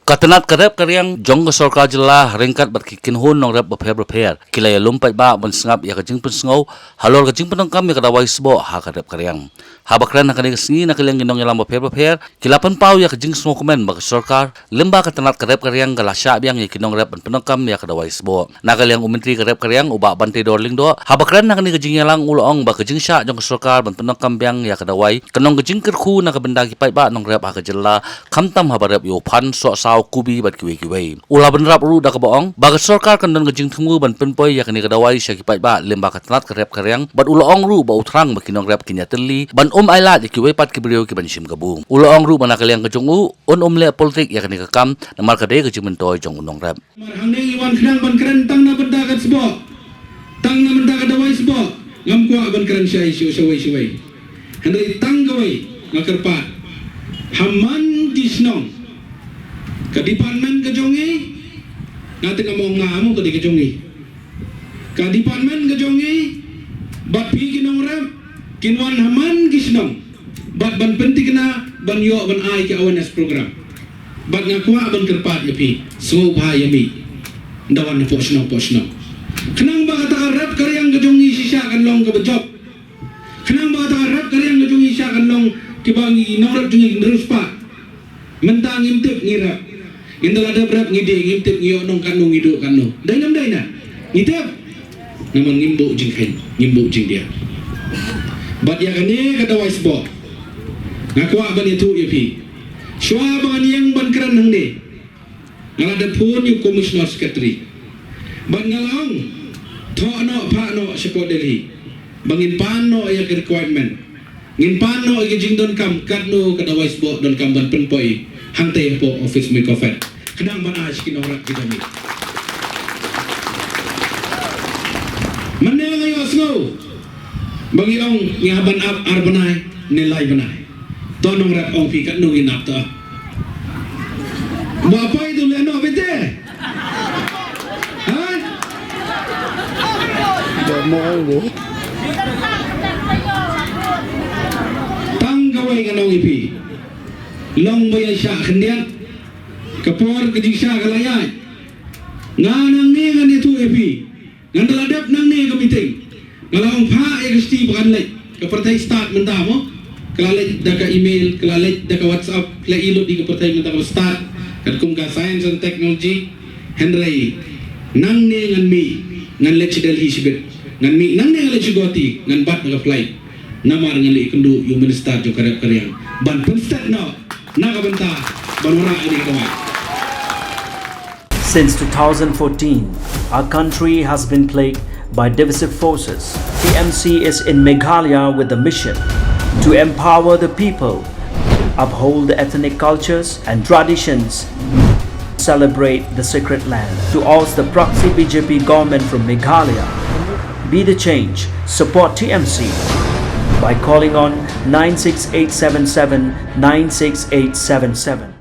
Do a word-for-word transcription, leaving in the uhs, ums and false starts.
Ka tnat ka rep ka riang jong ka sorkar jylla ryngkat bad ki kynhun nongrep bapher bapher ki la ïalum paidbah ban sngap ïa ka jingpynsngew halor ka jingpyndonkam ïa ka dawai sboh ha ka rep ka riang. Haba kren ha kane ka sngi na ka liang ki nongïalam bapher bapher ki la pynpaw ïa ka jingsngewkmen ba ka sorkar lyngba ka tnat ka rep ka riang ka la shah biang ïa ki nongrep ban pyndonkam ïa ka dawai sboh. Na ka liang u Myntri ka rep ka riang u Bah Banteidor Lyngdoh haba kren ha kane ka jingïalang u la ong ba ka jingshah jong ka sorkar ban pyndonkam biang ïa ka dawai ka long ka jingkyrkhu na ka bynta ki paidbah nongrep ha ka jylla, khamtam haba rep ïa u phan, sohsaw, kubi bad kiwei kiwei. U la bynrap ruh da kaba ong ba ka sorkar kan don ka jingthmu ban pynpoi ïa kane ka dawai sha ki paidbah lyngba ka tnat ka rep ka riang bad u la ong ruh ba u thrang ba ki nongrep kin ïatylli ban ym ailad ïa kiwei pat ki briew kiban shim kabu. U la ong ruh ba na ka liang ka jong u un ym leh politik ïa kane ka kam namar ka dei ka jingmyntoi jong u nongrep. Mar hangne ngi wan khnang ban kren tang na bynta ka sboh, tang na bynta ka dawai sboh. Ngam kwah ban kren shai shu shawei shawei. Hynrei tang kawei nga kyrpad, ha man ki shnong, ka department ka jong ngi, nga tip ngam ong nga mo, ka dei ka jong ngi. Ka department ka jong ngi bad phi ki nongrep kin wan ha man ki shnong bad ban pynthikna ban ïoh ban ai ki awareness program. Bad nga kwah ban kyrpad ïa phi, sngewbha ïa mih, da wan hapoh shnong poh shnong, khnang ba kata ka rep ka riang ka jong ngi shisha kan long kaba jop. Khnang ba kata ka rep ka riang ka jong ngi shisha kan long kiba ngi nongrep jong ngi kin riewspah. Mynta ngim tip ngi rep. Ngin da la dep rep ngi die, ngim tip ngi ïoh nong katno, ngi duh katno. Dei nam dei na? Ngi tip. Namar ngim buh jingkheiñ, ngim buh jingdia. Bad ïa kane ka dawai sboh, nga kwah ban ïathuh ïa phi. Shuwa ba ngan ïeng ban kren hangne, nga la dep phone ïa u Commissioner Secretary bad nga la ong, thoh noh, phah noh shapoh Delhi ba ngin pan noh ïa ka requirement, ngin pan noh ïa ka jingdonkam katno ka dawai sboh donkam ban pynpoi hangtei hapoh office MICOFED khnang ban ai sha ki nongrep ki jong ngi. Mynne nga ïohsngew ba ngi ong ngi hap ban ap ar bnai ne lai bnai. To nongrep, ong phi katno ngin ap to? Ba poi tu leh noh beit te. Ha? Tang kawei ngan ong ïa phi, long ba ïa shah khyndiat, ka por ka jingshah ka la ïaid. Nga nangne ngan ïathuh ïa phi. Ngan da la dep nangne ka meeting, nga la ong phah ïa ka shithi ba kan leit. Ka pyrthei stad mynta mo, ka la leit da ka email, ka la leit da ka WhatsApp, ka la i lut ïa ka pyrthei mynta kaba stad katkum ka science and technology. Hynrei nangne ngan mih, ngan leit sha Delhi shibit. Ngan mih nangne, ngan leit sha Guwahati, ngan bat da ka flight. Namar ngan leit ïakynduh ïa u minister jong ka rep ka riang ban pynstet noh na ka bynta ban wanrah ïa ka dawai. Since two thousand fourteen, our country has been plagued by divisive forces. T M C is in Meghalaya with the mission to empower the people, uphold the ethnic cultures and traditions, celebrate the sacred land. To oust the proxy B J P government from Meghalaya, be the change, support T M C by calling on nine six eight seven seven nine six eight seven seven.